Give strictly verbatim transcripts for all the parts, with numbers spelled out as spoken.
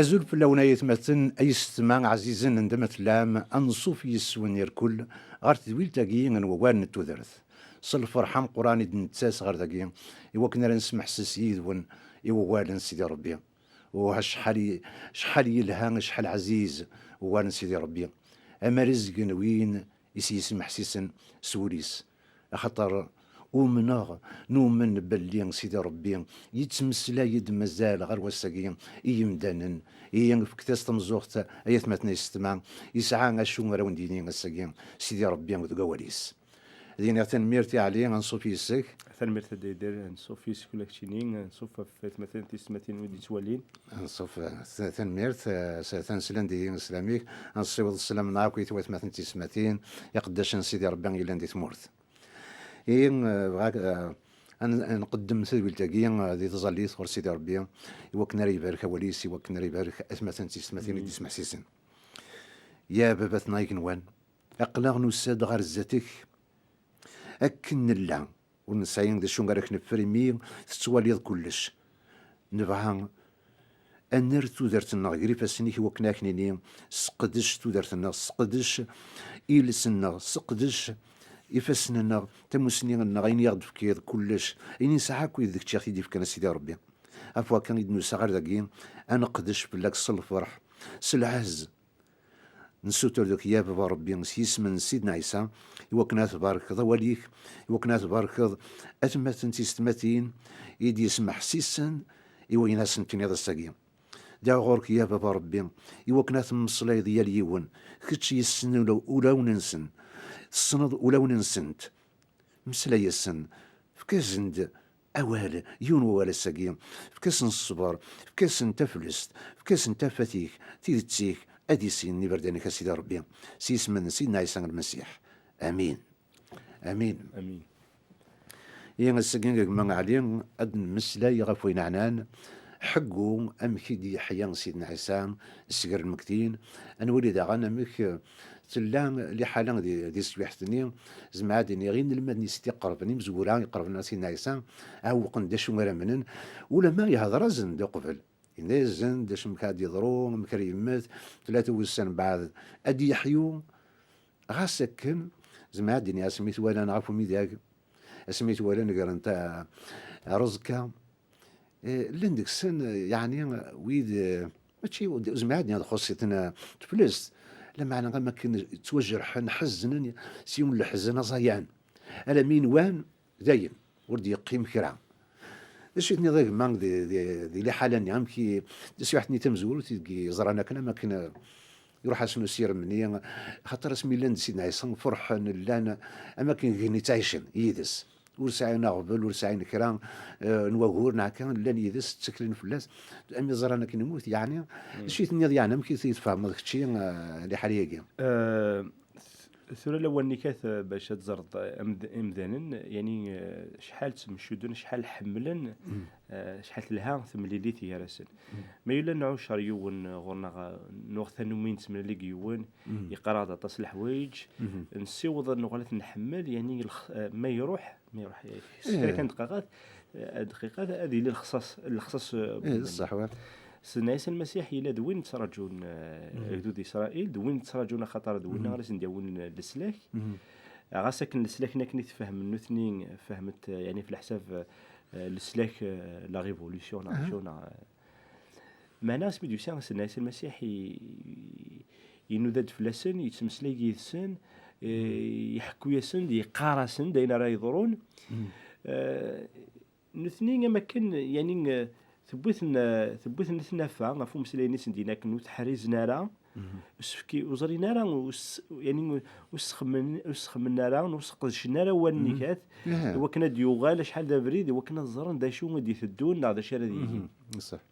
Azul fell-awen ay atmaten, ay yessetma ɛzizen anda ma tellam, anṣuf yes-wen irkul ɣer tedwilt-agi n wawal n tudert. S lferḥ ameqqran i d-nettas ɣer dagi, i wakken ara nesmeḥses yid-wen i wawal n Sidi Ṛebbi. Uh, acḥal i, acḥal yelha, acḥal ɛziz wawal n Sidi Ṛebbi. Amarezg n win i s-yesmeḥsisen s wul-is. Axaṭer umneɣ, numen belli Sidi Ṛebbi yettmeslay-d mazal ɣer wass-agi i yimdanen. Ihi, fket-as tameẓẓuɣt, ay atmaten yessetma, yesɛa acu ara wen-d-yini ass-agi Sidi Ṛebbi deg wawal-is. Ad iniɣ tanemmirt i Ɛli, anṣuf yes-k. Tanemmirt a Dda Yidir, anṣuf yes-k ula keččini, anṣuf ɣef atmaten tisetmatin ur d-yettwalin. Anṣuf, eh, tanemmirt, eh, s-, taneslan-d-iyi sslam-ik, ad nessiweḍ sslam-nneɣ akk i twatmaten tisetmatin, iqeddacen n Sidi Ṛebbi yellan di tmurt. Ihi, eh, bɣa, eh, ad n-, ad nqeddem tadwilt-agi, eh, di tẓallit ɣer Sidi Ṛebbi, i wakken ara ibarek awal-is, i wakken ara ibarek atmaten tisetmatin i d-ismeḥsisen. Ya Baba-tneɣ igenwan, aql-aɣ nusa-d ɣer zdat-k akken nella, ur nesɛi d acu ara k-neffer imi tettwaliḍ kullec. Nebɣa ad nerr tudert-nneɣ gar ifassen-ik i wakken ad k-nini, seqdec tudert-nneɣ, seqdec iles-nneɣ, seqdec ifassen-nneɣ, tamusni-nneɣ, ayen i aɣ-d-tefkiḍ kullec, ayen i nesɛa akk d kečč i aɣ-t-id-ifkan a Sidi Ṛebbi. Ɣef wakka i d-nusa ɣer dagi, ad neqdec fell-ak s lferḥ, s lɛezz. Nessuter deg-k, ya Baba Ṛebbi, s yisem n Sidna Ɛisa, i wakken ad tbarkeḍ awal-ik, i wakken ad tbarkeḍ atmaten tisetmatin i d-yesmeḥsisen i wayen ad sen-tiniḍ ass-agi. Dɛu ɣur-k, ya Baba Ṛebbi, i wakken ad temmeslayeḍ yal yiwen, kečč yessen ula-, ulawen-nsen, tessneḍ ulawen-nsent. Meslay-asen, efk-asen-d awal, yiwen wawal ass-agi, efk-asen ṣṣber, efk-asen taflest, efk-asen tafat-ik, tidet-ik, ad issinen iberdan-ik a Sidi Ṛebbi, s yisem n Sidna Ɛisa Lmasiḥ. Amin. Amin. Amin. Ihi ass-agi a gma Ɛli, ad nemmeslay ɣef wayen ɛnan ḥeggu, amek i d-yeḥya Sidna Ɛisa seg lmegtin, ad nwali daɣen amek, eh, tella liḥala di, di teswiḥt-nni, zemreɣ ad iniɣ inelmaden-is i t-iqerben, imezwura iqerben ɣer Sidna Ɛisa, ɛewqen-d acu ara amnen, ulamma ihder-asen-d uqbel. Yenna-yasen-d acu amek ad d-yeḍru, amek ara yemmet, tlata wussan mbeɛd ad d-yeḥyu. Ɣas akken, zemreɣ ad d-iniɣ asmi t-walan ɣef umidag, asmi t-walan gren ta-, reẓka, eh, llan deg-sen, eh, yeɛni, wid, eh, mačči, ur zmireɣ ad d-iniɣ txuṣṣ-iten, eh, teflest, lameɛna am akken ttwajerḥen, ḥeznen s yiwen n leḥzen aẓayan, alammi nwan dayen, ur d-yeqqim kra. D acu i tenniḍ a gma di, di, di liḥala-nni? Amek i, taswiɛt-nni tamezwarut i deg yeẓran akken, am akken, eh, iruḥ-asen usirem-nni, axaṭer asmi llan d Sidna Ɛisa, ferḥen, llan am akken gen i ttɛicen yid-s. Ur sɛin aɣbel, ur sɛin kra, eh, n wagur, neɣ kan llan yid-s, tteklen fell-as. Am iẓran akken immut, yeɛni, d acu i tenniḍ, yeɛni, amek i t-tfehmeḍ kečči, eh, liḥala-agi? Eh, tura lawan-nni kat, eh, bac ad teẓreḍ, eh, amd-, imdanen, yani, eh, acḥal ttemcudden, acḥal ḥemmlen, eh, acḥal telha temlilit gar-asen. Ma yella nɛucer yiwen, eh, ɣur-neɣ, eh, nuɣ tanumi nettemlili deg yiwen, yeqqar-aɣ-d aṭas n leḥwayeǧ, nessiweḍ ad nuɣal ad t-nḥemmel, yani, lx-, eh, ma iruḥ, ma iruḥ, eh, s kra kan dqiqat, eh, dqiqat, ad yili lexṣaṣ, lexṣaṣ, eh, Sidna Ɛisa Lmasiḥ yella d win ttraǧun, eh, agdud Isṛayil, d win ttraǧun axaṭer d win ara sen-d-yawin, eh, leslak. Ɣas akken leslak-nni akken i t-fehmen nutni, fehment, eh, yani f leḥsab, eh, leslak, eh, la révolution, la révolution, neɣ, eh, meɛna asmi d-yusa Sidna Ɛisa Lmasiḥ i, i, inuda-d fell-asen, yettmeslay yid-sen, eh, iḥekku-yasen-d, yeqqar-asen-d ayen ara yeḍrun. Eh, nutni am akken, yani, eh, tewwi-ten, eh, tewwi-ten tnafa ɣef umeslay-nni i sen-d-yenna akken ur t-ḥrizen ara, ur s-fki-, ur ẓrin ara, ur s-, yani, ur s-xemmen-, ur s-xemmen ara, ur s-qedcen ara awal-nni kat, i wakken ad d-yuɣal acḥal d abrid, i wakken ad ẓren d acu i d-iteddun neɣ d acu ara d-yili. Ṣṣeḥ.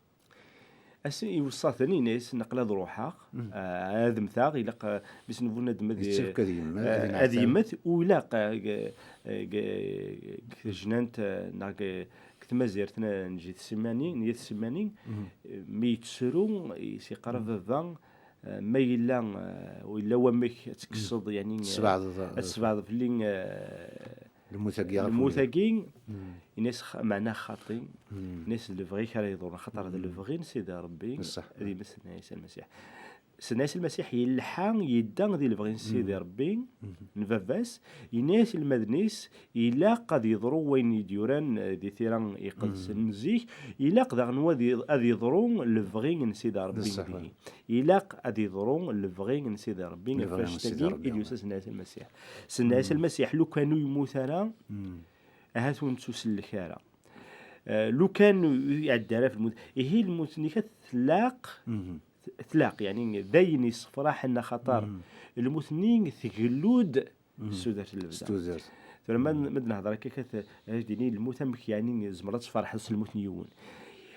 Ass-, iweṣṣa-ten, yenna-yasen, aql-i ad ruḥeɣ, eh, ad mmteɣ, ilaq, eh, mmi-s n bunadem ad, yettak ad yemmet, eh, ad yemmet, u ilaq, eh, g-, eh, g-, deg tejnant, eh, neɣ g-, deg tmazirt n, n Getsemani, n Getsemani, eh, mi yettru, is-, yeqqar, a Baba, eh, ma yella, eh, yella wamek ad tekkseḍ, yani, eh, tesbeɛdeḍ, ad tesbeɛdeḍ fell-i, eh, Lmut-agi ɣef lmut-agi, mm, ini-as x-, meɛna xaṭi, mm, ini-as d lebɣi-k ara yeḍrun, xaṭer d, mm, lebɣi n Sidi Ṛebbi, ṣṣeḥ, ad yemmet Sidna Ɛisa Lmasiḥ. Sidna Ɛisa Lmasiḥ yelḥa, yedda di lebɣi n Sidi, mm, Ṛebbi, mm, n Baba-s, yenna-as i lmaden-is, ilaq ad yeḍru wayen i d-yuran, eh, di tira iqedsen, mm, n zik, ilaq daɣen wa ad ye-, ad yeḍru lebɣi n Sidi Ṛebbi, ṣṣeḥ, dihi. Ilaq ad yeḍru lebɣi n Sidi Ṛebbi, ɣef lebɣi n Sidi annect-agi Ṛebbi, i d-yusa Sidna Ɛisa Lmasiḥ. Sidna Ɛisa, mm, Lmasiḥ, lukan ur yemmut ara, mm, ahat ur nettusellek ara. Eh, lukan ur iɛedda ara ɣef lmut, ihi lmut-nni tlaq, mhm, tlaq, yeɛni d ayen yessefraḥen, axaṭer, mhm, lmut-nni tgellu-d, mhm, s tudert n lebda. S tudert. Tura ma, mhm, ma d-nehder akka, kat-, ad ak-d-ini lmut amek, yeɛni tzemreḍ ad tferḥeḍ s lmut n yiwen.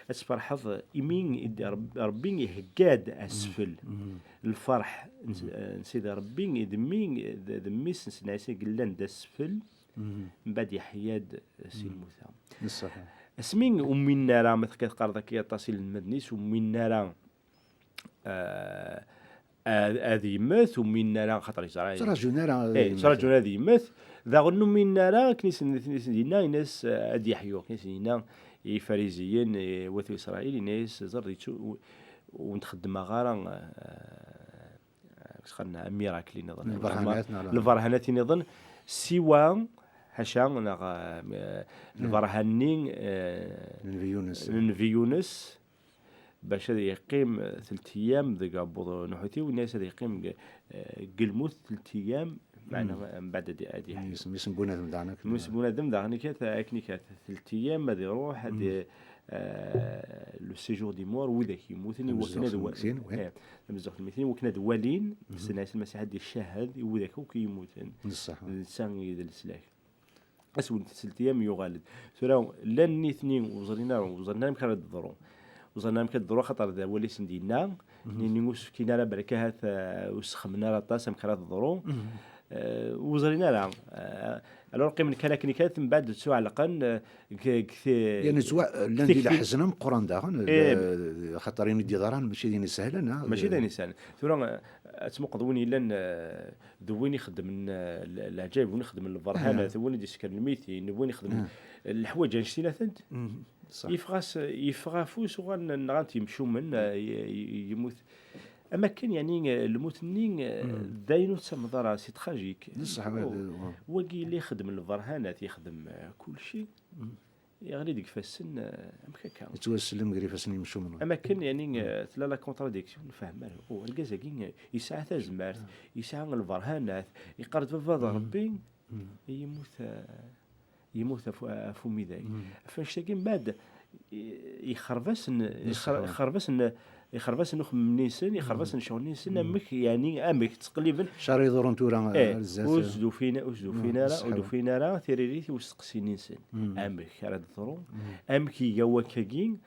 Ad tferḥeḍ imi i d-, Reb-, Ṛebbi ihegga-d asfel. Mhm. Lferḥ n s-, mhm, n Sidi Ṛebbi, d mmi, d, d mmi-s n Sidna Ɛisa i yellan d asfel, mhm, mbeɛd yeḥya-d si, mhm, lmuta. Ṣṣeḥ. Asmi ur mminen ara, ma teqqiḍ qqareḍ akka aṭas i lelmaden-is, ur mminen ara, eh, ad, ad yemmet, ur mminen ara, xaṭer yeẓra, ur ttraǧun ara, eh, yemmet. Ur ttraǧun ad yemmet. Daɣen ur mminen ara, akken i sen, i sen-yenna, yenna-as, eh, ad yeḥyu, akken i sen-yenna i Ifariziyen, i wat Isṛayil, yenna-as, ẓer, yettu-, ur, ur n-txeddmeɣ ara, eh, eh, miracle-i nniḍen. Lberhanat, neɣ lberhanat-i nniḍen, siwa, ḥaca, neɣ, eh, lberhan-nni, eh, n Nnbi Yunes. N Nnbi Yunes, bac ad yeqqim telt ayyam deg uɛebbuḍ n uḥutiw, yenna-as ad yeqqim deg, eh, deg lmut telt ayyam, meɛna, mm, mbeɛd ad, ad yeḥyu. Mmi-s, mmi-s n bunadem daɣen akken. Mmi-s n bunadem daɣen ikat, akken ikat telt ayyam ad iruḥ, ad, mm, eh, le séjour des morts, widak yemmuten, i wakken ad wa-, tamezzuɣt n lmegtin, oui. Eh, tamezzuɣt n lmegtin, i wakken ad walin, mhm, Sidna Ɛisa Lmasiḥ ad icahhed i widak akk i yemmuten. Ṣṣeḥ. D netta i d leslak. Ass n telt ayyam yuɣal-d. Tura, llan nitni ur ẓrin ara, ur ẓrin ara amek ara d-teḍru. Ur ẓrin ara amek ara d-teḍru, axaṭer d awal i sen-d-yenna. Mhm. Nini ur s-fkin ara, balak ahat, eh, ur s-xemmen ara aṭas amek ara teḍru. Mhm. Eh, ur ẓrin ara. Eh, alors, qqimen kan akken kan, mbeɛd ttuɛelqen, eh, deg, deg te-, yani, ttwa-, llan di tekti-, leḥzen ameqqran daɣen, eh, eh, xaṭer ayen i d-yeḍran mačči d ayen isehlen, ah, mačči d ayen isehlen. Tura, eh, ad tmuqleḍ win yellan, eh, d win ixeddmen, eh, le-, leɛǧayeb, win ixeddmen lberhanat, win i d-isekren lmitin, win ixeddmen leḥwayeǧ annect-ilatent, mhm, ṣṣeḥ, yeffeɣ-as, yeffeɣ afus, uɣalen nɣan-t yemcumen, eh, y-, y-, yemmut. Am akken, yeɛni, eh, lmut-nni, eh, d ayen ur ttamneḍ ara, c'est tragique. D ṣṣeḥ, oh, wagi yella ixeddem lberhanat, ixeddem, eh, kulci. Yeɣli deg ifassen, eh, amek akka? Yettwasellem gar ifassen yimcumen. Am akken, yeɛni, eh, tella la contradiction, ur nfehhem ara. Oh, argaz-agi, eh, yesɛa tazmert, yesɛa lberhanat, yeqqar-d baba d Ṛebbi, yemmut, eh, yemmut af, af umidag. Af annect-agi, mbeɛd, i-, yexreb-asen, yexr-, yexreb-asen, yexreb-asen uxemmem-nsen, yexreb-asen ccɣel-nsen, amek, yeɛni, amek ttqelliben. Acu ara yeḍrun tura, eh, ar zdat? Ur s-d-ufin, ur s-d-ufin ara, ur d-ufin ara tiririt i usteqsi-nsen. Amek ara d-teḍru? Amek iga wakkagi?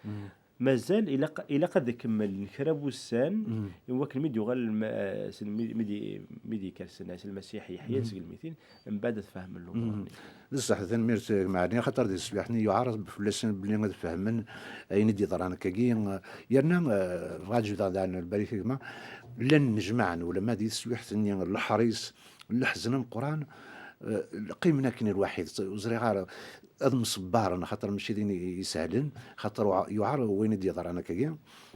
Mazal ilaq, ilaq ad kemmlen kra n wussan, i wakken mi d-yuɣal lma-, s-, mi, mi d-, mi d-yekker Sidna Ɛisa Lmasiḥ, yeḥya seg lmitin, mbeɛd ad tfehmem lumuṛ-nni. D ṣṣeḥ, tanemmirt, eh, gma Ɛli, axaṭer di teswiɛt-nni yuɛer fell-asen belli ad fehmen ayen i d-yeḍran akkagi. Yerna, eh, bɣiɣ ad jebdeɣ daɣen lbarika gma, llan nnejmaɛen ulamma di teswiɛt-nni leḥris, leḥzen ameqqran, eh, qqimen akken lwaḥid, ur ẓriɣ ara, ad mṣebbaren, axaṭer mačči d ayen isehlen, axaṭer uɛ-, yuɛer wayen i d-yeḍran akkagi.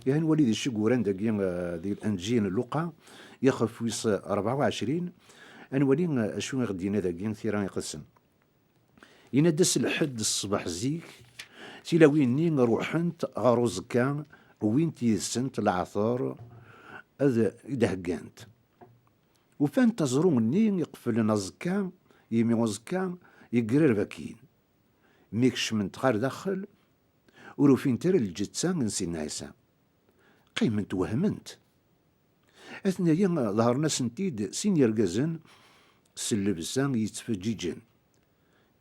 Ihi ad nwali di ciguran dagi, eh, di Lenǧil n Luqa, ixef wis rebɛa u ɛecrin, ad nwali, eh, acu i ɣ-d-yenna dagi Tira Iqedsen. Yenna-d: "Ass n lḥedd ṣṣbeḥ zik, tilawin-nni ruḥent ɣer uẓekka, wwint yid-sent leɛṭer ad d-heggant. Ufant aẓru-nni iqeflen aẓekka, imi uẓekka yegrareb akkin. Mi kecment ɣer daxel, ur ufint ara lǧetta n Sidna Ɛisa. Qqiment wehment. Atnaya ḍehren-asent-id sin yergazen s llebsa yettfeǧǧiǧen.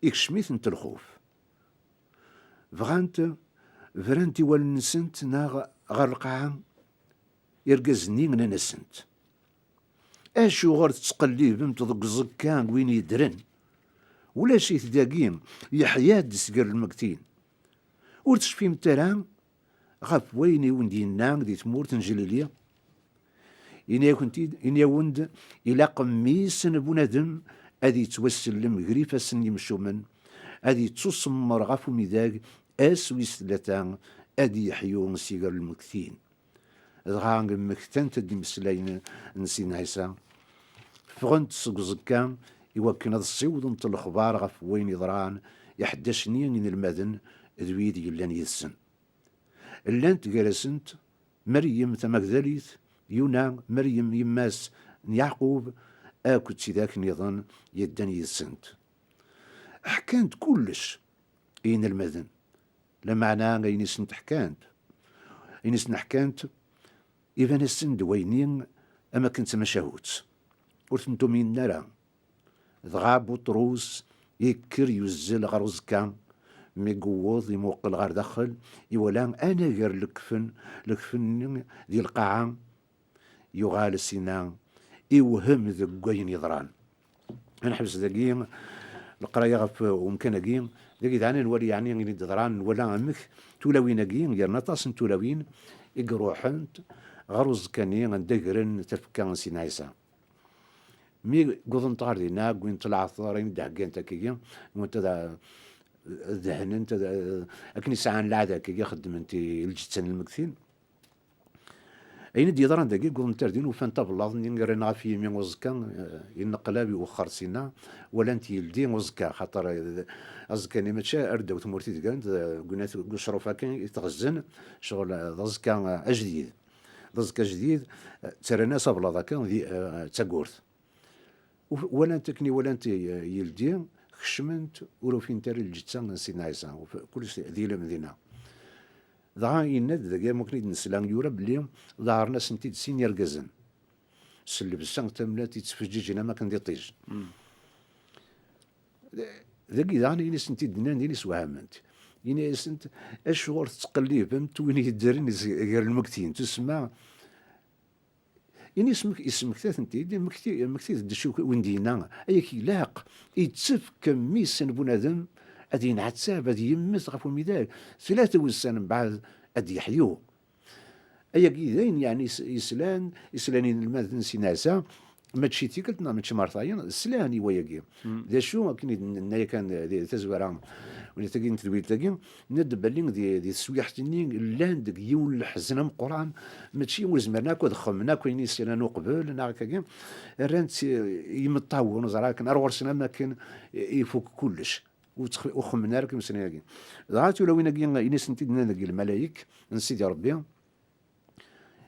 Ikcem-itent lxuf. Bɣant, brant i wallen-nsent neɣ ɣer lqaɛa, irgazen-nni nnan-asent: 'Acuɣer tettqellibemt deg uẓekka n win yeddren? Ulac-it dagi, yeḥya-d seg lmegtin. Ur tecfimt ara ɣef wayen i wen-d-yenna di tmurt n Jlili?' Ini-yakent-id, ini-awen-d, ilaq mmi-s n bunadem ad yettwasellem ger ifassen n yimcumen, ad yettusemmer ɣef umidag ass wis tlata, ad yeḥyu si ger lmegtin. Dɣa mmektant-d imeslayen n Sidna Ɛisa, ffɣent seg uẓekka i wakken ad ssiwḍent lexbar ɣef wayen yeḍran i ḥdac-nni inelmaden d wid yellan yid-sen. Llant gar-asent Meryem tamagdalit, Yuna, Meryem yemma-s n Yeɛqub, akked tidak nniḍen yeddan yid-sent. Ḥkant kullec i yinelmaden, lameɛna ayen i sent-ḥkant, ayen i sen-ḥkant, iban-asen-d wayenni am akken d tamacahut, ur tent-uminen ara. Dɣa Buṭrus yekker yuzzel ɣer uẓekka. Mi yewweḍ, imuqel ɣer daxel, iwala anagar lekfen, lekfen-nni di lqaɛa. Yuɣal sina iwhem deg wayen yeḍran. Ad neḥbes dagi leqraya ɣef umkan-agi. Dagi daɣen ad nwali yeɛni ayen i d-yeḍran, nwala amek tulawin-agi, yerna aṭas n tulawin i iruḥent ɣer uẓekka-nni anda gren tafekka n Sidna Ɛisa. Mi wwḍent ɣer dinna, wwint leɛṭer, ayen d-heggant akkagi, wwint ad, ad dehnent, ad, akken i sɛan lɛada akkagi, xeddment i lǧetta n lmegtin. Ayen i d-yeḍran dagi, wwḍent ar din, ufant ablaḍ-nni rran ɣef yimi uẓekka, eh, yenneqlab iwexxer sina, walant yeldi uẓekka, xaṭer, eh, aẓekka-nni mačči ar ddaw tmurt i d-gren, d, deg unat-, deg ucruf akken i t-ɣezzan, ccɣel, eh, d aẓekka, eh, ajdid. D aẓekka ajdid, eh, ttarran-as ablaḍ akka, di, eh, d tagurt. Uf-, walant akken i walant, eh, yeldi, kecment, ur ufint ara lǧetta n Sidna Ɛisa, uf-, kullec di, di lemdina. Dɣa yenna-d dagi, am wakken i d-nesla, yura belli ḍehren-asent-id sin yergazen s llebsa tamellalt yettfeǧǧiǧen am akken d iṭij. Dagi daɣen ayen i sent-id-nnan din iswehment. Yenna-yasent: "Acuɣer tettqellibemt win yeddren gar lmegtin?" Tusemma, ini ismek-, ismekta-tent-id, mekti-, mekti-d d acu win d-yenna, ay ak ilaq, ittefk mmi-s n bunadem ad yenɛettab, ad yemmet ɣef umidag, tlata wussan mbeɛd ad d-yeḥyu. Ayagi d ayen, yeɛni, is-, islan, islan inelmaden si Nɛisa, mačči tikkelt neɣ mačči mertayen, slan i wayagi. D acu, akken i d-nenna yakan di tazwara, win tagi n tedwilt-agi, nna-d belli di, di teswiḥt-nni llan deg yiwen n leḥzen ameqqran, mačči ur zmiren akk ad xemmen akk ayen i slan uqbel, neɣ akkagi, rran-tt i, i yimeṭṭawen, ẓer akken, ar ɣur-sen am akken ifuk kullec. Ur ttx-, ur xemmen ara akk imeslayen-agi. Dɣa tulawin-agi, ini-sent-id-nnan deg lmalayek n Sidi Ṛebbi,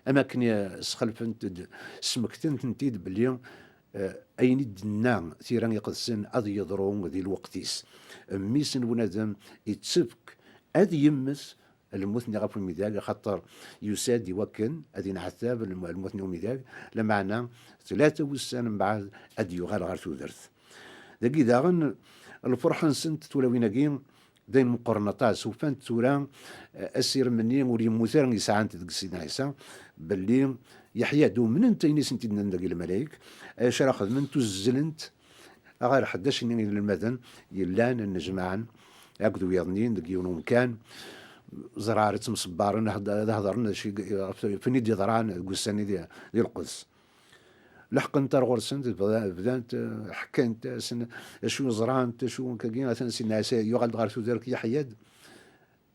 am akken, eh, sxelfent-d, smektent-tent-id belli, eh, ayen i d-tenna Tira Iqedsen ad yeḍru di lweqt-is. Mmi-s n bunadem ittefk ad yemmet lmut-nni ɣef umidag, axaṭer yusa-d i wakken ad yenɛettab lm-, lmut-nni umidag, lameɛna tlata wussan mbeɛd ad d-yuɣal ɣer tudert. Dagi daɣen, lferḥ-nsent tulawin-agi d ayen meqqren aṭas. Ufant tura, eh, asirem-nni ur yemmut ara i sɛant deg Sidna Ɛisa, belli yeḥya-d, umnent ayen i sent-id-nnan dagi lmalayek, acu ara xedment, uzzelent ɣer ḥdac-nni inelmaden yellan, nnejmaɛen akked wiyaḍ-nni deg yiwen umkan, ẓer ara ttemṣebbaren, ad, ad hedren d acu i, ɣef, ɣef ayen i d-yeḍran deg ussan-nni di, di Lquds. Leḥqent ar ɣur-sent, bda-, bdant, eh, ḥkant-asen acu ẓrant, acu akkagi, atan Sidna Ɛisa yuɣal-d ɣer tudert, yeḥya-d.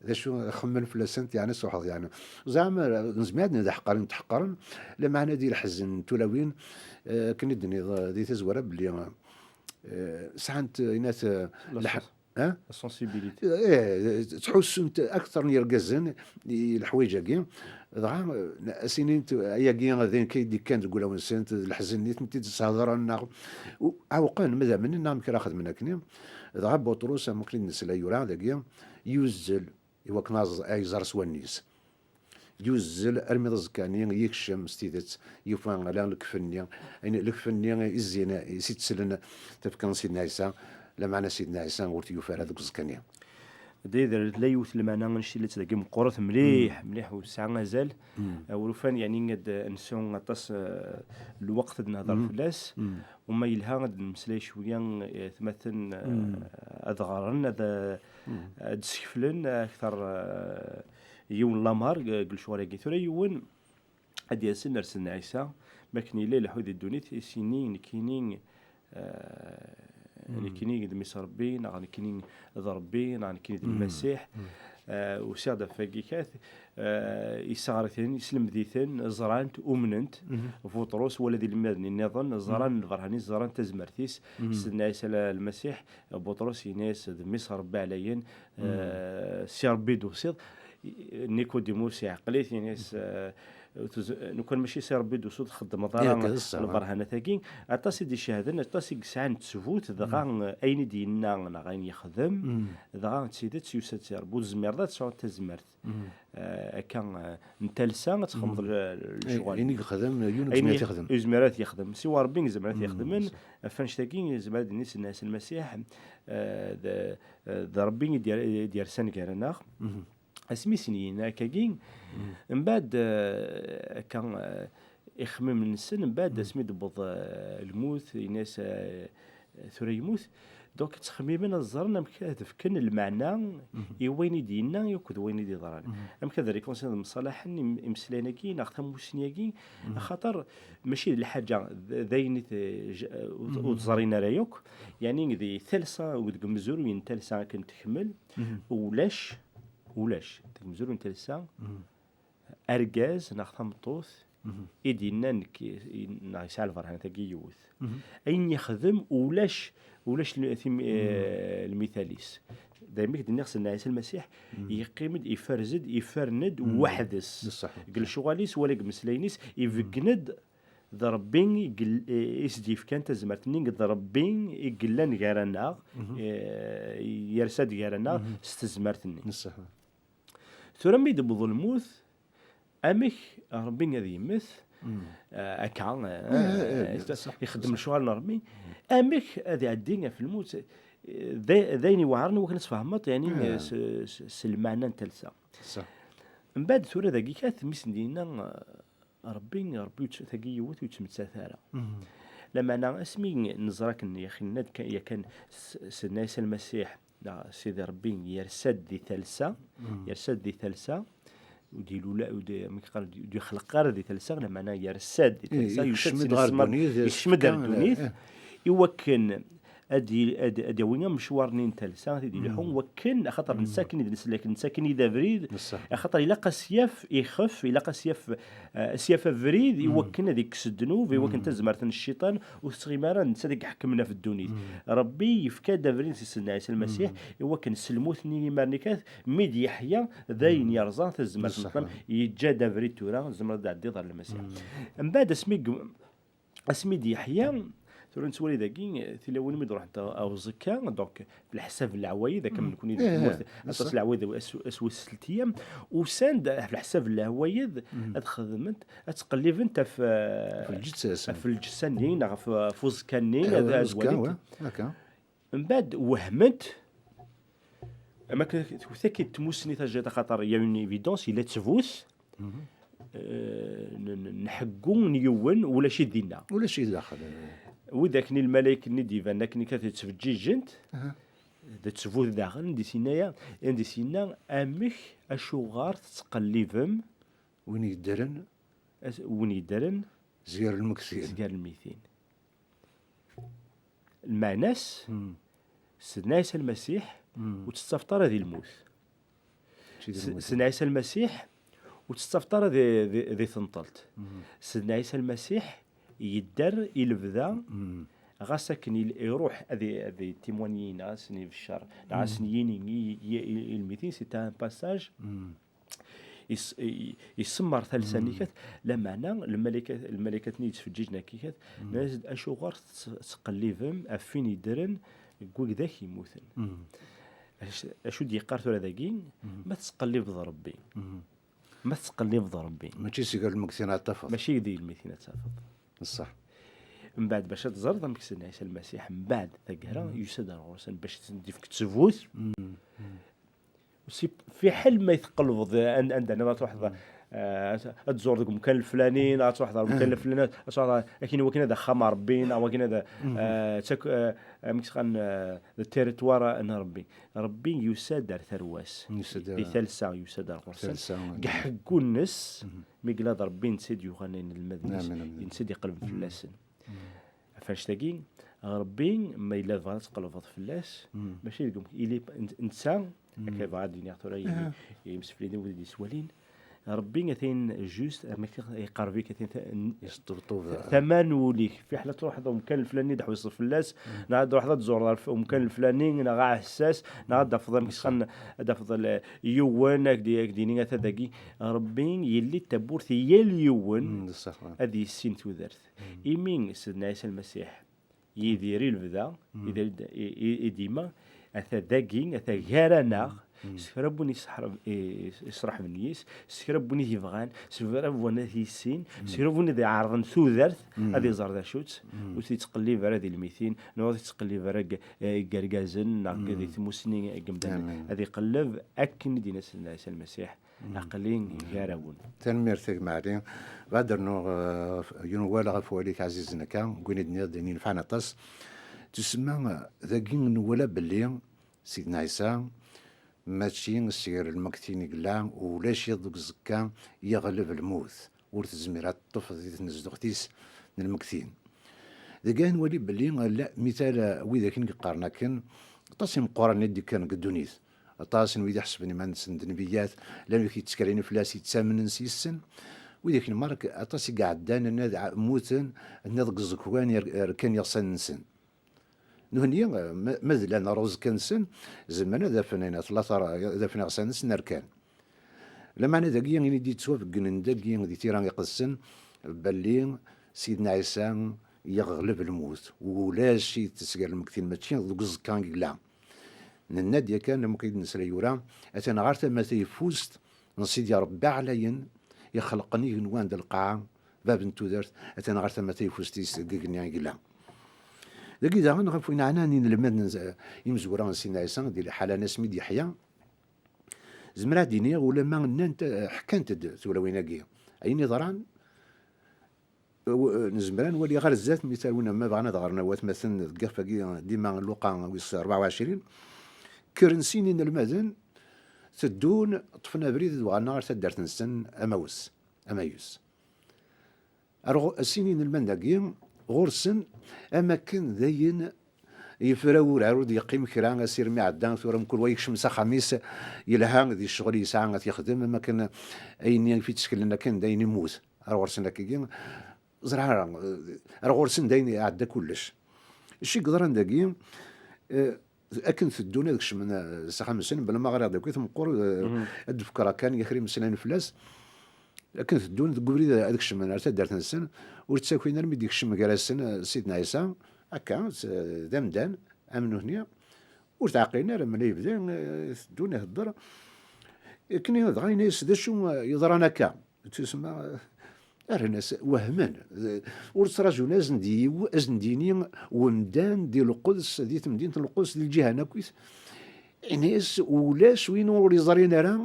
D acu xemmen fell-asent, yeɛni, sruḥeḍ, yeɛni. Zeɛma nezmer ad d-nini d aḥeqqar i tent-ḥeqqren, lameɛna di leḥzen n tulawin, eh, akken i d-tenniḍ, eh, di tazwara belli, eh, sɛant, eh, inat, eh, La leḥ-, sens-, eh? La sensibilité. Eh, ttḥussunt akteṛ n yergazen i leḥwayeǧ-agi. Dɣa, eh, as-inint, ayagi d ayen kan i d-ikkan deg wulawen-nsent, d leḥzen i tent-id-ssehdren, neɣ u-, ɛewqen, ma d amnen, neɣ amek ara xedmen akkenni. Dɣa Buṭrus, am wakken i d-nesla yura dagi, yuzzel i wakken ad, ad iẓer s wallen-is. Yuzzel armi d aẓekka-nni yekcem s tidet, yufa ala lekfen-nni, ayen, lekfen-nni i zzin, i s-ittselen tafekka n Sidna Ɛisa, lameɛna Sidna Ɛisa ur t-yufi ara deg uẓekka-nni. Dayder, tella yiwet lmeɛna annect-ilat dagi meqqret mliḥ, mliḥ, u tesɛa azal. Eh, ur ufan, yeɛni, ad nsu aṭas, eh, lweqt ad nehder fell-as. U ma yelha ad nemmeslay cwiya, eh, atmaten, eh, ad ɣren, ad, ad d-skeflen akteṛ, eh, yiwen lameṛ deg, deg lecɣal-agi. Tura yiwen ad d-yasen ar Sidna Ɛisa, mi akken yella ileḥḥu di ddunit, i s-yini, nekkini, eh, nekkini d mmi-s Ṛebbi, neɣ nekkini d Ṛebbi, neɣ nekkini d Lmasiḥ. Eh, usiɣ-d ɣef wagi kat, eh, yesseɣret-iten, yesselmed-iten, ẓran-t, umnen-t. Buṭrus, wala d ilmaden nniḍen, ẓran lberhan-is, ẓran tazmert-is. Sidna Ɛisa la-, Lmasiḥ, Buṭrus yenna-yas, "D mmi-s Ṛebbi ɛlayen, eh, si Ṛebbi d-tusiḍ." Nikudimus iɛqel-it, yenna-yas, eh, "Ur tez-, lukan mačči si Ṛebbi d-tusiḍ, txeddmeḍ ara lberhanat-agi." Aṭas i d-icehden, aṭas i yesɛan ttbut, dɣa, eh, ayen i d-yenna neɣ ayen yexdem, dɣa d tidet yusa-d si Ṛebbi. Ur tezmireḍ ad tesɛuḍ tazmert, eh, akka, eh, n talsa, ad txedmeḍ le-, lecɣal. Ayen i yexdem yiwen ur yezmir ad t-yexdem. Ur yezmir ad t-yexdem. Siwa Ṛebbi i yezmer ad t-yexdem. Ɣef annect-agi, yezmer ad d-nini Sidna Ɛisa Lmasiḥ, eh, d, d Ṛebbi i d-, i d-yersan gar-aneɣ. Asmi sen-yenna akkagi, mbeɛd, eh, akka, eh, ixemmimen-nsen, mbeɛd asmi d-tewweḍ, eh, lmut, yenna-yas, eh, "Tura yemmut." Donc, ttxemmimen ad ẓren amek ad fken lmeɛna i wayen i d-yenna akked wayen i d-yeḍran. Amek ad réconcilier mṣalaḥen im-, imeslayen-agi neɣ tamusni-agi, axaṭer mačči d lḥaǧa, d, d ayen i t-, j-, ur, ur ẓrin ara yakk. Yeɛni di talsa, deg umezruy n talsa akken tekmel, ulac, ulac, deg umezruy n talsa, argaz neɣ tameṭṭut i d-yennan nekk, neɣ yesɛa lberhanat-agi yiwet. Ayen yexdem ulac, ulac l-, tim-, eh, lmital-is. Daymi k-d-nniɣ Sidna Ɛisa Lmasiḥ yeqqim-d, iferz-d, iferren-d weḥd-s. Deg lecɣal-is wala deg imeslayen-is, ibeggen-d d Ṛebbi i yel-, i s-d-yefkan tazmert-nni, d Ṛebbi i yellan gar-aneɣ, eh, yersa-d gar-aneɣ s tezmert-nni. Tura mi d-tewweḍ lmut, amek Ṛebbi ad yemmet, eh, akka, eh, ixeddem lecɣal n Ṛebbi, amek ad iɛeddi ɣef lmut, eh, d, d ayen iweɛṛen i wakken ad tfehmeḍ, yeɛni, eh, s, s, s lmeɛna n talsa. Mbeɛd tura dagi kat, mi sen-d-yenna, eh, Ṛebbi, Ṛebbi ur tt-, tagi yiwet ur yettmettat ara. Lameɛna asmi neẓra akken, yak, yenna-d ka-, yakan s-, Sidna Ɛisa Lmasiḥ, neɣ Sidi Ṛebbi yersa-d di talsa, yersa-d di talsa, ur d-ilul, ur d-, amek qqaren, ur d-yexleq ara di talsa, lameɛna yersa-d di talsa, yekcem-d ɣer ddunit, yekcem-d ɣer ddunit, i wakken ad, ad, ad yawi amecwar-nni n talsa, ad t-id-ilḥu, wakken, axaṭer netta akken i d-neslak, netta akken i d abrid, axaṭer ilaq ad s-yaf ixef, ilaq ad s-yaf, eh, ad s-yaf abrid, i wakken ad ikkes ddnub, i wakken tazmert n cciṭan ur tettɣimi ara, netta ad iḥekmen ɣef ddunit. Ṛebbi yefka-d abrid si Sidna Ɛisa Lmasiḥ, i wakken s lmut-nni imarnikat, mi d-yeḥya, d ayen yerẓa tazmert n ṭṭlam, yeǧǧa-d abrid tura, tzemreḍ ad tɛeddiḍ ɣer Lmasiḥ. Mbeɛd asmi g-, asmi d-yeḥya, tura nettwali dagi, tilawin mi d-ruḥent a-, a uẓekka, donc, f leḥsab n leɛwayed, akka nekkni di tmurt, aṭas n leɛwayed, as-, aswis s telt eyyam, usan-d, f leḥsab n leɛwayed, ad xedment, ad ttqellibent ɣef, ɣef lǧetta-nni, neɣ ɣef, ɣef uẓekka-nni, ad, ad walint. Mbeɛd, wehment, am akken tewwet akk-id tmussni tajdiṭ, axaṭer il y a une évidence, yella ttbut, eh, n, n, n ḥeggu n yiwen, ulac-it dinna. Ulac-it daxel. Widak-nni lmalayek-nni d-iban akken kan ttfeǧǧiǧent, d ttbut daɣen, di s-yenna, di s-yenna, amek, acuɣer tettqellibem win yeddren, as-, win yeddren zgar lmegtin. Zgar lmitin. Lmeɛna-s, Sidna Ɛisa Lmasiḥ ur tettafeḍ ara di lmut. Mačči di S-, lmut. Sidna Ɛisa Lmasiḥ ur tettafeḍ ara di, di, di tenṭelt. Sidna Ɛisa Lmasiḥ yedder i lebda, ɣas akken il-, iruḥ ad i-, ad itimwanyi, neɣ ad sen-ibeccer, neɣ ad sen-yini i, i, i, i lmitin, c'est un passage. Is-, i-, isemmer talsa-nni kat, lameɛna lmalika-, lmalakat-nni yettfeǧǧiǧen akka kat, nnan-as-d, "Acuɣer tettqellibem ɣef win yeddren deg wigdak yemmuten?" Acu, acu d-yeqqar tura dagi? Ma tettqellibeḍ Ṛebbi. Ma tettqellibeḍ Ṛebbi. Mačči seg lmegtin ad tafeḍ. Mačči di lmegtin ad tafeḍ. Ṣṣeḥ. Mbeɛd, bac ad teẓreḍ amek Sidna Ɛisa Lmasiḥ, mbeɛd taggara, yusa-d ar ɣur-sen bac ad sen-d-ifk ttbut. Si, fiḥel ma teqlebeḍ, eh, an-, anda nniḍen ad truḥeḍ, eh, ad tẓureḍ deg umkan leflani, neɣ ad truḥeḍ ɣer umkan leflani, ad truḥeḍ ɣer, akken wakken ad axxam n Ṛebbi, neɣ wakken ad, eh, ttak-, eh, amek s-qqaren, eh, d territoire n Ṛebbi. Ṛebbi yusa-d ar tarwa-s. Yusa-d di talsa, yusa-d ar ɣur-sen. Talsa, deg ḥeggu-nnes, mi yella d Ṛebbi, netta i d-yuɣalen inelmaden-is, netta i d-iqelben fell-asen. Ɣef annect-agi, Rebbi, ma yella bɣa ad tqelbeḍ fell-as, mačči deg um-, ili, n-, netta, akka bɣa ad d-iniɣ tura i, i yimsefliden wid i d-yettwalin, Rebbi atan just, am akka iqerreb-ik, atan ta-, n-, Yesṭebṭub. Tama n wul-ik, fiḥel ad truḥeḍ umkan leflani ad tḥewseḍ fell-as, neɣ ad truḥeḍ ad tzureḍ ɣer f-, umkan leflani, neɣ aɛessas, neɣ ad d-tafeḍ amek kan, ad d-tafeḍ l-, yiwen, ak-d-, ak-d-yini ata dagi, Rebbi yelli-d tawwurt i yal yiwen ad yissin tudert. Imi Sidna Ɛisa Lmasiḥ Yidir i lebda, Yidir i, i, i dima, ata dagi, ata gar-aneɣ, s kra n win yesseḥrab-, i, yesreḥben yis, s kra n win i t-yebɣan, s kra n win ad t-yissin, s kra n win ad iɛerḍen tudert, ad iẓer d acu-tt, ur t-yettqellib ara di lmitin, neɣ ur t-yettqellib ara deg, eh, deg yergazen, neɣ deg, di tmusni n yimdanen. Ad iqelleb akken i d-yenna Sidna Ɛisa Lmasiḥ. Aql-i gar-awen. Tanemmirt a gma Ɛli. Bɣiɣ ad rnuɣ, eh, yiwen wawal ɣef wawal-ik ɛzizen akka, deg win i d-tenniḍ d ayen yenfɛen aṭas. Tusemma, eh, dagi nwala belli Sidna Ɛisa mačči seg lmegtin i yella, ulac iḍ deg uẓekka yeɣleb lmut, ur tezmir ad teṭṭef di tnezduɣt-is n lmegtin. Deg ayen nwali belli, la, mital, eh, widak i yeqqaren akken, aṭas imeqqranen i d-ikkren deg ddunit. Aṭas n wid iḥesben iman-nsen d nnbiyyat, llan wid yettkalen fell-as, yettamnen s yes-sen. Widak n merk, aṭas i iɛeddan, nna d-, mmuten, nna deg iẓekwan, yer-, rkan iɣsan-nsen. Nuhni, ma, ma d llan ɣer uẓekka-nsen, zemren ad afen ayen tlata, ad afen iɣsan-nsen rkan. Lameɛna dagi, ini d-yettwabeggnen dagi di tira iqedsen, belli Sidna Ɛisa yeɣleb lmut, ulac i tesger lmegtin, mačči deg uẓekka i yella. Nenna-d yakan, am wakken i d-nesla yura, atan ɣer tama tayeffust n Sidi Ṛebbi ɛlayen, ixelqen igenwan d lqaɛa, bab n tudert, atan ɣer tama tayeffust-is deg igenni i yella. Dagi daɣen, ɣef win ɛnan inelmaden n z-, imezwura n Sidna Ɛisa, di lḥala n asmi d-yeḥya, zemreɣ ad d-iniɣ, ulamma nnant, ḥkant-d tulawin-agi. Ayen yeḍran, w-, nezmer ad nwali ɣer zdat, mi tarwin ma bɣan ad ɣren watmaten deg yixef-agi, dima Luqa wis rebɛa u ɛecrin, kkren sin inelmaden, teddun, ṭṭfen abrid, d uɣalen ɣer taddart-nsen, Amawes, Amayus. Ar ɣu-, sin inelmaden-agi, ɣur-sen, am akken d ayen yefra wurar, ur d-yeqqim kra, asirem iɛedda, tura mkul wa yekcem s axxam-is, yelha di ccɣel yesɛa ad t-yexdem, am akken ayen i f-itteklen akken d ayen immut. Ar ɣur-sen akkagi, ẓriɣ ara, ar ɣur-sen d ayen iɛedda kullec. Acu i yeḍran dagi, eh, akken teddun ad kecmen, eh, s axxam-nsen, bla ma ɣriɣ d akk i tmeqqur, eh, ad d-fkeɣ kan i kra imeslayen fell-as. Akken teddun deg ubrid ad kecmen ar taddart-nsen, ur ttakin ara mi d-yekcem gar-asen, eh, Sidna Ɛisa, akka, s-, d amdan, am nutni, ur t-ɛqilen ara, mela yebda, eh, teddun ihedder. Akken dɣa yenna-yas, "D acu, eh, yeḍran akka?" Tusemma, eh, rran-as, wehmen. Eh, ur ttraǧun, ad sen-d-yiw-, ad sen-d-yini wemdan di Lquds, di temdint n Lquds, di lǧihan akkit. Ini-as, ulac win ur yeẓrin ara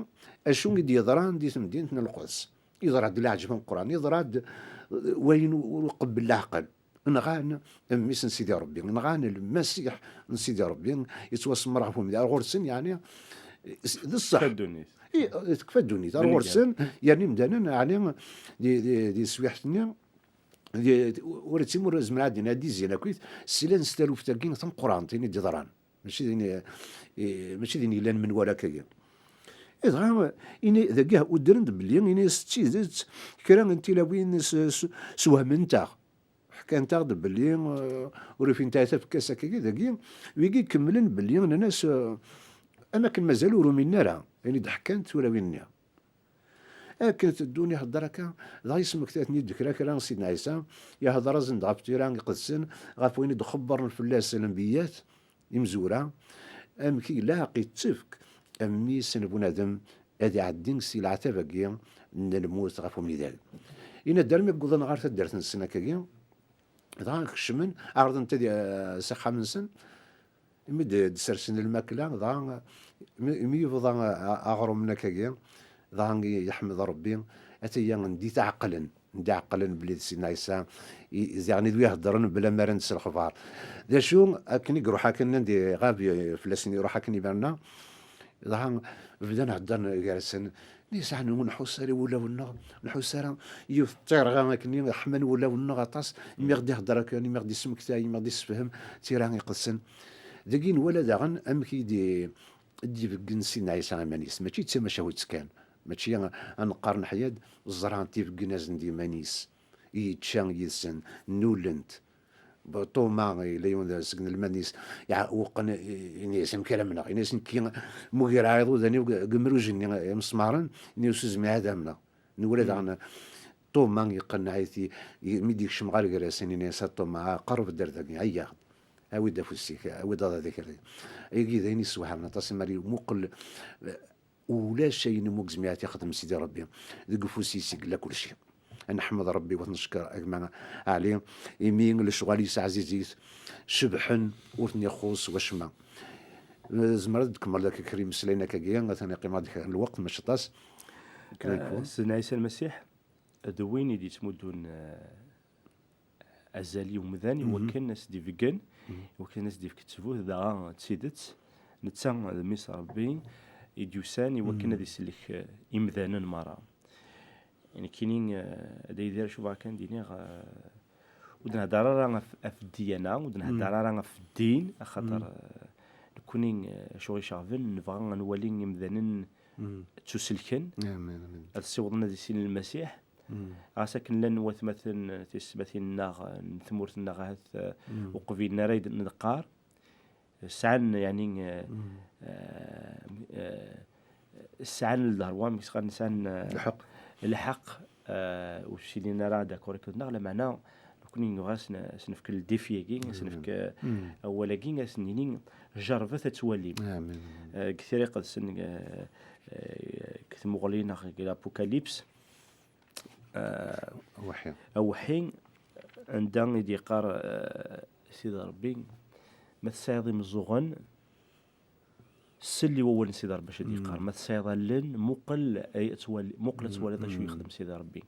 acu i d-yeḍran di temdint n Lquds. Yeḍra-d leɛǧeb ameqqran, yeḍra-d, eh, wayen ur iqebbel leɛqel. Nɣan mmi-s n Sidi Ṛebbi, nɣan Lmasiḥ n Sidi Ṛebbi, yettwasemmer ɣef umdan. Ar ɣur-sen, yeɛni, s-, d ṣṣeḥ. Tekfa ddunit. I, tekfa ddunit. Ar ɣur-sen, yerna imdanen, yeɛni, di, di, di teswiḥt-nni, di, ur ttimur zemreɣ ad d-iniɣ ad d-izzin akkit, slan s taluft-agi tameqqrant, ini d-yeḍran. Mačči d ayen, eh, mačči d ayen yellan menwala akkagi. Dɣa, ini, dagi uddren-d belli, ini-as d tidet, kra n tilawin s-, s-, swehment-aɣ. Ḥkant-aɣ-d belli, eh, ur ufint ara tafekka-s akkagi, dagi, wigi kemmlen belli, nnan-as, eh, am akken mazal ur uminen ara, ayen i d-ḥkant tulawin-nni. Akken teddun ihedder akka, dɣa yesmekta-ten-id kra kra Sidna Ɛisa, ihedder-asen-d ɣef tira iqedsen, ɣef wayen i d-xebbren fell-as lenbiyyat, imezwura, amek i ilaq ittefk a mmi-s n bunadem ad iɛeddi si leɛtab-agi n lmut ɣef umidag. Inadder mi wwḍen ɣer taddart-nsen akkagi, dɣa kecmen, ɛerḍen-t ad, eh, s axxam-nsen, imi d-, d-sersen lmakla, dɣa mi, mi yebḍa a-, aɣrum n akkagi, dɣa yeḥmed Ṛebbi, ataya ndi tɛeqlen, ndi ɛeqlen belli d Sidna Ɛisa, i, ziɣen i d wi heddren bla ma rran-d s lexbar. D acu, akken i iruḥ akken, anda iɣab, fell-asen iruḥ akken iberna, dɣa bdan heddren gar-asen, Nisɛan ur nḥuss ara i wulawen-nneɣ, nḥuss ara yiwet ṭṭirɣa akkenni ḥman wulawen-nneɣ aṭas, mi ɣ-d-ihedder akken, mi ɣ-d-ismektay, mi ɣ-d-issefhem tira iqedsen. Dagi nwala daɣen amek i d-, i d-ibeggen Sidna Ɛisa iman-is, mačči d tamacahut kan, mačči a, a neqqar neḥya-d, ẓran-t ibeggen-asen-d iman-is, yečča yid-sen, nnulen-t. Ṭuma yella yiwen seg inelmaden-is, iɛewqen, ini-as: "Amek ara mneɣ?" Ini-as: "Nekki mugireɣ iḍudan-iw deg, deg umruj-nni imesmaren, ini-as ur zmireɣ ad amneɣ." Nwala daɣen Ṭuma yeqqen-it, i-, mi d-yekcem ɣer gar-asen, ini-as: "A Ṭuma, qerreb-d ar dagi, ɛeyyaɣ-d. Awi-d afus-ik, awi-d aḍad-ik ar dagi." Agi d ayen yessewhamen aṭas, imar muqel, eh, ulac ayen umi ur yezmir ad t-ixdem Sidi Ṛebbi. Deg ufus-is i yella kulci. Ad neḥmed Ṛebbi, wa t-neckeṛ a gma Ɛli, imi lecɣal-is ɛzizit, cebḥen, ur ten-ixuṣ wacemma. Tzemreḍ ad d-tkemmleḍ akka kra imeslayen akkagi, atan yeqqim-aɣ-d kra n lweqt, mačči aṭas. Kra n Eh, lweqt. Sidna Ɛisa Lmasiḥ d win i d-yettmuddun, eh, azal i umdan, i wakken ad s-d-ibeggen, i wakken ad s-d-ifk ttbut, dɣa d tidet, netta d mmi-s n Ṛebbi i d-yusan i wakken ad isellek, eh, imdanen merra. Nekkini, eh, d Yidir acu bɣiɣ kan d-iniɣ, eh, ur d-nhedder ara ɣef, ɣef ddiyana, ur d-nhedder ara ɣef ddin, axaṭer, eh, nekkni, eh, acu ɣ-iceɣben, nebɣa ad nwali imdanen ttuselken, amin, amin, ad ssiwḍen ad issinen Lmasiḥ. Ɣas akken llan watmaten, tisetmatin-nneɣ n tmurt-nneɣ ahat, eh, ur qbilen ara ayen d-neqqar, sɛan, yeɛni, eh, eh, eh, sɛan lderwa, mi s-qqaren sɛan, eh, lḥeqq. Lḥeqq, eh, ur ssinen ara d'accord akked-neɣ, lameɛna nekkni nebɣa ad sen-, ad sen-nefk le défi-agi, ad sen-nefk, eh, awal-agi, ad sen-nini, jerbet ad twalim. Amin. Eh, deg Tira Iqedsen, eh, eh, deg tmuɣli neɣ deg l'Apocalypse, eh, awḥi. Awḥi, anda i d-yeqqar, eh, Sidi Ṛebbi, ma tesɛiḍ imeẓẓuɣen, sel i wawal n Sidi Ṛebbi acu d-yeqqar. Ma tesɛiḍ allen, muqel, ay, ad twali-, muqel ad twaliḍ acu yexdem Sidi Ṛebbi.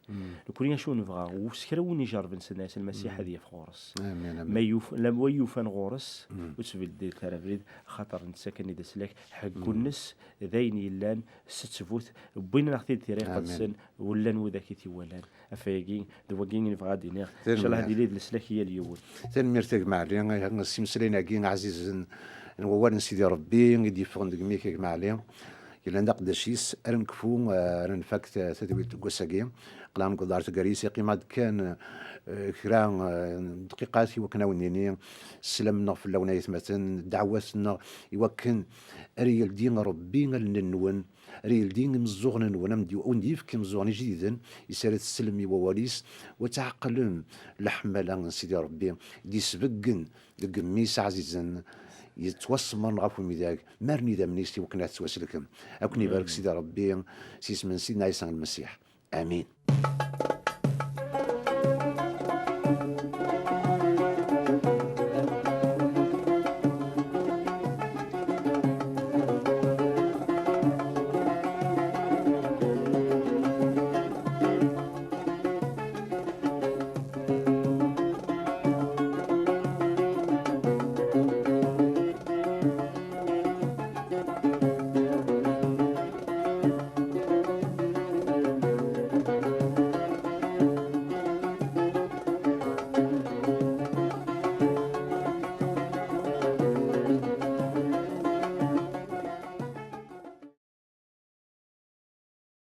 Nekkni acu nebɣa, u s kra win ijerben Sidna Ɛisa Lmasiḥ ad yaf ɣur-s. Amin, amin. Ma yuf-, la, wa yufan ɣur-s, ur ttbeddilet ara abrid, axaṭer netta kan i d aslak, ḥeggu-nnes d ayen yellan s ttbut, wwin-aɣ-t-id Tira Iqedsen, wellan widak i t-iwalan. Ɣef wayagi, d wagi i nebɣa ad d-iniɣ. Incallah ad yili d leslak i yal yiwen. Tanemmirt a gma Ɛli, s imeslayen-agi ɛzizen n wawal n Sidi Ṛebbi i d-yeffɣen deg imi-k a gma Ɛli. Yellan d aqeddac-is, ara nekfu, eh, ara nfak ta-, tadwilt n wass-agi. Aql-aɣ nekkeḍ ar tger-is, iqqim-aɣ-d kan, eh, kra, eh, n dqiqat i wakken ad wen-nini sslam-nneɣ fell-awen ay atmaten, ddeɛwat-nneɣ i wakken ara yeldi Ṛebbi allen-nwen, ara yeldi imeẓẓuɣen-nwen, am d-, wen-d-yefk imeẓẓuɣen ijdiden, is ara teslem i wawal-is, u ad tɛeqlem leḥmala n Sidi Ṛebbi, d-isbeggen deg mmi-s ɛzizen, yettwasmern ɣef umidag, mar n idammen-is i wakken ad tettwaselkem. Ad ken-ibarek Sidi Ṛebbi, s yisem n Sidna Ɛisa Lmasiḥ. Amin.